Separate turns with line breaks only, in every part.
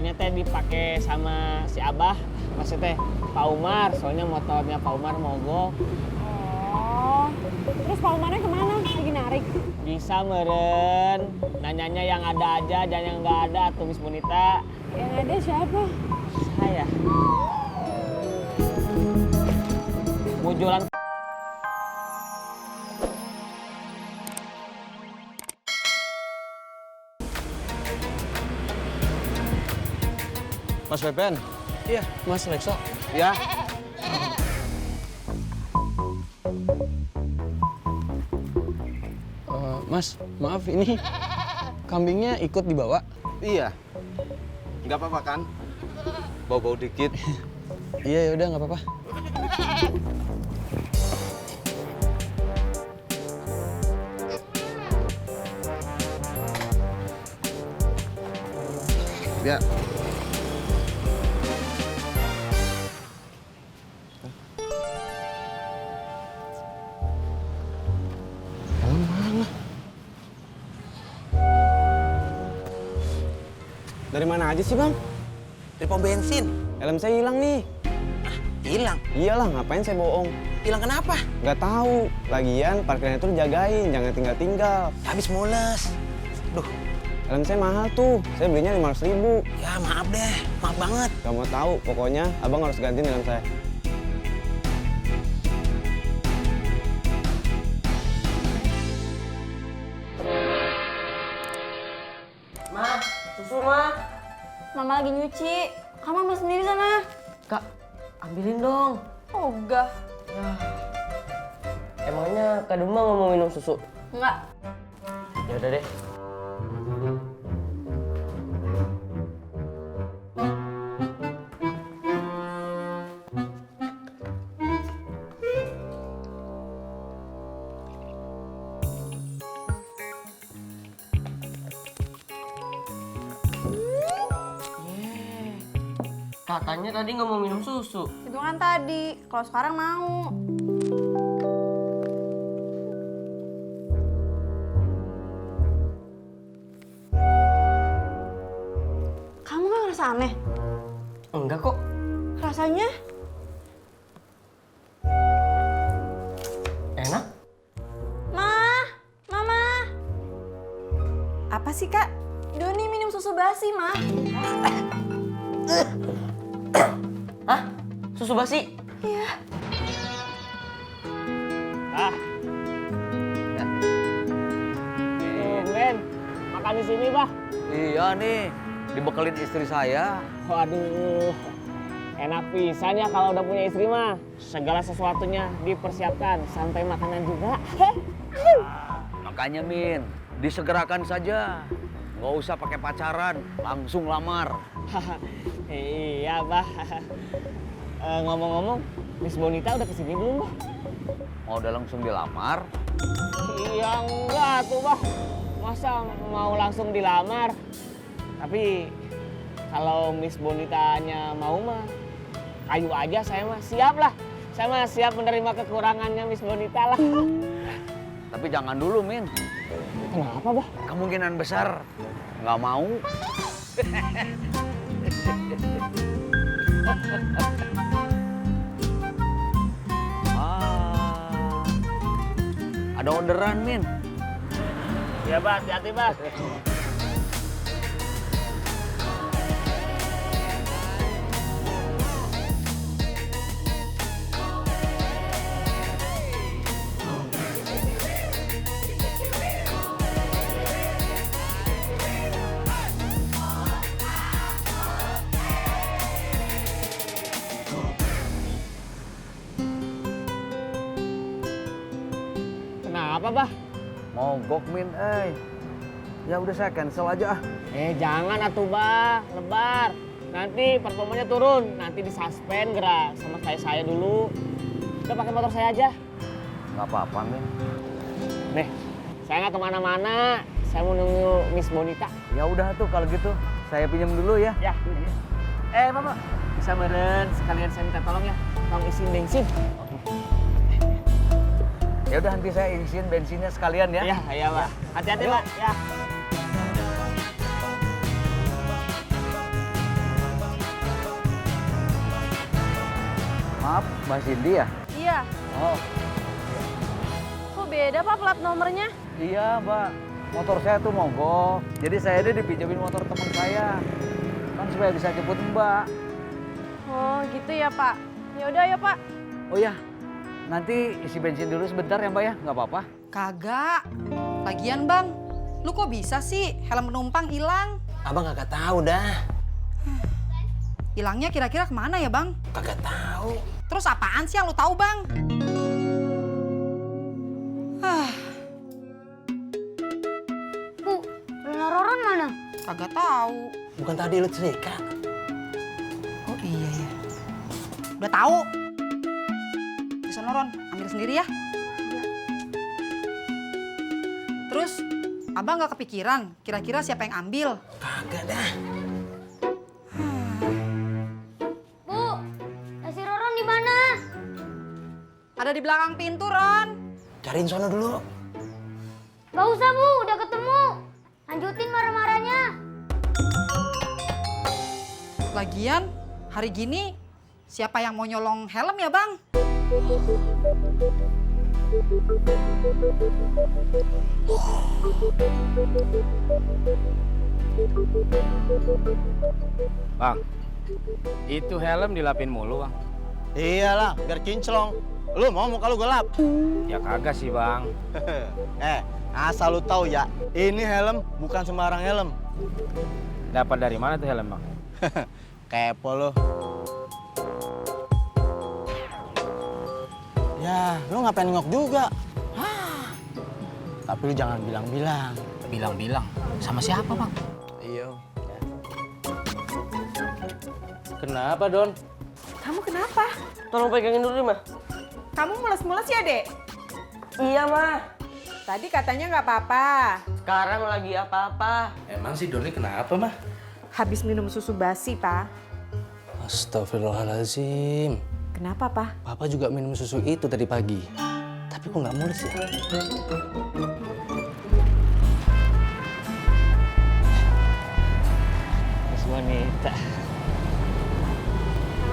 motornya teh dipakai sama si Abah, maksudnya Pak Umar, soalnya motornya Pak Umar mogok.
Oh, terus Pak Umarnya kemana? Lagi narik?
Bisa meren, nanyanya yang ada aja, jangan yang nggak ada tuh Miss Bonita.
Yang ada siapa?
Saya. Mau jualan.
Mas Pepen.
Iya, Mas Lexo.
Ya.
Mas, maaf ini kambingnya ikut dibawa?
Iya. Nggak apa-apa kan? Bau-bau dikit.
Iya, yaudah nggak apa-apa.
Ya.
Dari mana aja sih, Bang?
Dari pom bensin.
Helm saya hilang nih.
Hilang.
Iyalah, ngapain saya bohong?
Hilang kenapa?
Nggak tahu. Lagian parkirnya tuh dijagain, jangan tinggal-tinggal.
Habis mules. Duh,
Helm saya mahal tuh. Saya belinya 500.000.
ya maaf deh. Maaf banget.
Gak mau tahu, pokoknya abang harus gantiin helm saya.
Ma, susu ma.
Mama lagi nyuci. Kamu ambil sendiri sana.
Kak, ambilin dong.
Oh, enggak.
Emangnya Kak Duma nggak mau minum susu?
Enggak.
Ya udah deh. Katanya tadi nggak mau minum susu.
Itu kan tadi. Kalau sekarang mau. Kamu nggak ngerasa aneh?
Enggak kok.
Rasanya?
Enak.
Mama. Apa sih, Kak? Doni minum susu basi, Ma.
Hah? Susu basi?
Iya.
Ah. Ben, makan di sini, Bah.
Iya nih, dibekelin istri saya.
Waduh, enak pisan ya kalau udah punya istri mah. Segala sesuatunya dipersiapkan, sampai makanan juga.
Makanya Min, disegerakan saja. Nggak usah pakai pacaran, langsung lamar.
Iya, Bah. Ngomong-ngomong, Miss Bonita udah kesini belum, Bah?
Mau udah langsung dilamar?
Iya enggak tuh, Bah. Masa mau langsung dilamar? Tapi kalau Miss Bonitanya mau mah, ayo aja saya mah siap lah. Saya mah siap menerima kekurangannya Miss Bonita lah.
Tapi jangan dulu Min,
Kenapa, Bah?
kemungkinan besar nggak mau. Ada orderan Min.
Iya, Bah. Hati-hati, Bah. Kenapa, Bah?
Mogok Min, Ya udah saya cancel aja ah.
Jangan atuh, Bah. Lebar. Nanti performanya turun. Nanti disuspend gerak sama kayak saya dulu. Udah pakai motor saya aja.
Nggak apa-apa Min.
Nih, saya nggak kemana-mana. Saya mau nunggu Miss Bonita.
Ya udah tuh kalau gitu, saya pinjam dulu ya.
Ya. Bapak. Bisa meren, sekalian saya minta tolong ya. Tolong isiin bensin.
Ya udah nanti saya isiin bensinnya sekalian ya.
Iya, Pak. Hati-hati, Pak. Ya.
Mbak Cindy ya?
Iya.
Oh,
Kok beda Pak plat nomornya?
iya Mbak. Motor saya tuh mogok. Jadi saya ini dipinjemin motor teman saya. Kan supaya bisa jemput Mbak.
Oh gitu ya Pak. Ya udah ya Pak.
Oh ya, nanti isi bensin dulu sebentar ya Mbak ya, nggak apa-apa.
Kagak. Lagian bang, lu kok bisa sih helm penumpang hilang?
Abang kagak tahu dah.
Hilangnya kira-kira kemana ya bang?
Kagak tahu.
Terus apaan sih yang lu tahu bang?
Bu, Luna Roron mana?
Kagak tahu.
Bukan tadi lu cerita.
Oh iya ya. Udah tahu. Bisa Ron, ambil sendiri ya. Terus, abang nggak kepikiran kira-kira siapa yang ambil?
Kagak dah.
Bu, si Roron di mana?
Ada di belakang pintu, Ron.
Cariin sono dulu.
Gak usah Bu, udah ketemu. Lanjutin marah-marahnya.
Lagian, hari gini siapa yang mau nyolong helm ya, Bang?
Bang, itu helm dilapin mulu bang.
Iyalah, biar kinclong. Lu mau muka lu gelap?
Ya kagak sih bang.
Asal lu tahu ya, ini helm bukan sembarang helm.
Dapat dari mana tuh helm bang?
Kepo lu. Ya, lu ngapain nengok juga? Tapi lu jangan bilang-bilang.
Bilang-bilang. Sama siapa bang?
Iya. Kenapa, Don?
Kamu kenapa?
Tolong pegangin dulu mah.
Kamu mules-mules ya, Dek?
Iya mah.
Tadi katanya nggak apa-apa.
Sekarang lagi apa-apa.
Emang si Doni kenapa, mah?
Habis minum susu basi, Pak.
Astagfirullahaladzim.
Kenapa, Pak?
Papa juga minum susu itu tadi pagi. Tapi kok nggak mulus ya?
Mas Bonita.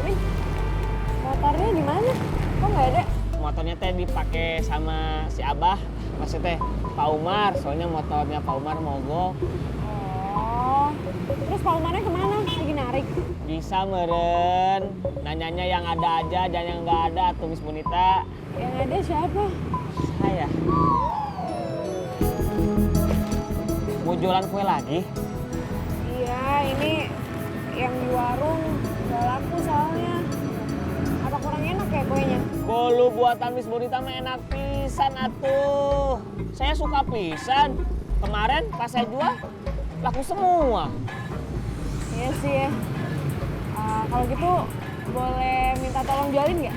Amin, motornya di mana? Kok nggak ada?
Motornya teh dipakai sama si Abah. Maksudnya Pak Umar, soalnya motornya Pak Umar mogok.
Oh, terus Pak Umarnya kemana? Lagi narik.
Bisa meren, nanyanya yang ada aja dan yang nggak ada tuh Miss Bonita.
Yang ada siapa?
Saya. Mau jualan kue lagi?
Iya, ini yang di warung nggak laku soalnya. Apa kurang enak ya kuenya?
Bolu buatan Miss Bonita mah enak pisan atuh. Saya suka pisan. Kemarin pas saya jual, laku semua.
Iya sih ya. Kalau gitu boleh minta tolong jualin nggak?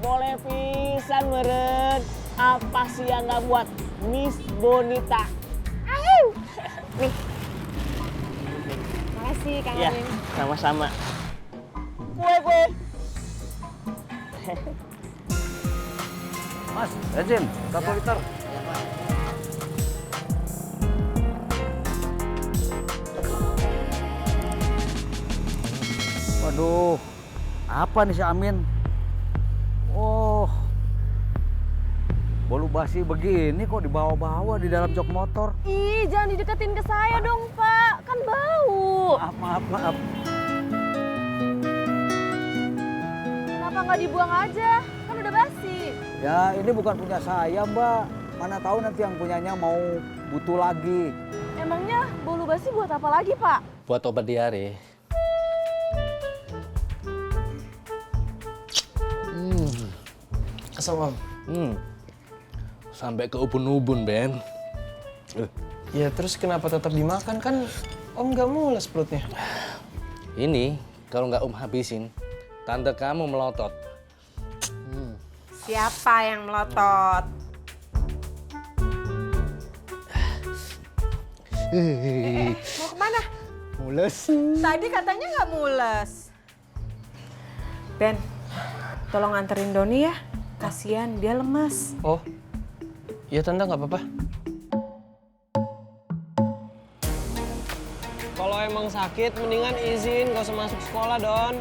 Boleh pisan meren. Apa sih yang nggak buat Miss Bonita?
Nih. Makasih Kang
Ya,
Amin.
sama-sama. Kue.
Mas, bensin, 1 liter. Waduh, apa nih si Amin? Oh, bolu basi begini kok dibawa-bawa di dalam jok motor.
Ih, jangan dideketin ke saya dong, Pak. Kan bau.
Maaf.
Kenapa nggak dibuang aja? Kan udah basi.
Ya, ini bukan punya saya, Mbak. Mana tahu nanti yang punyanya mau butuh lagi.
Emangnya bolu basi buat apa lagi, Pak?
Buat obat diare.
Asal om.
Sampai ke ubun-ubun, Ben.
Ya terus kenapa tetap dimakan kan? Om nggak mules perutnya.
Ini kalau nggak Om habisin, tante kamu melotot.
Siapa yang melotot? Mau kemana?
Mules.
Tadi katanya nggak mules. Ben, tolong anterin Doni ya. Kasian, dia lemas.
Oh, iya tante nggak apa-apa.
Kalau emang sakit, mendingan izin, gak usah masuk sekolah, Don.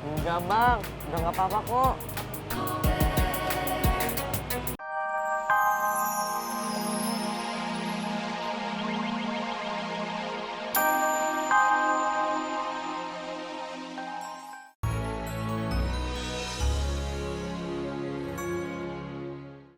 Enggak bang, udah nggak apa-apa kok.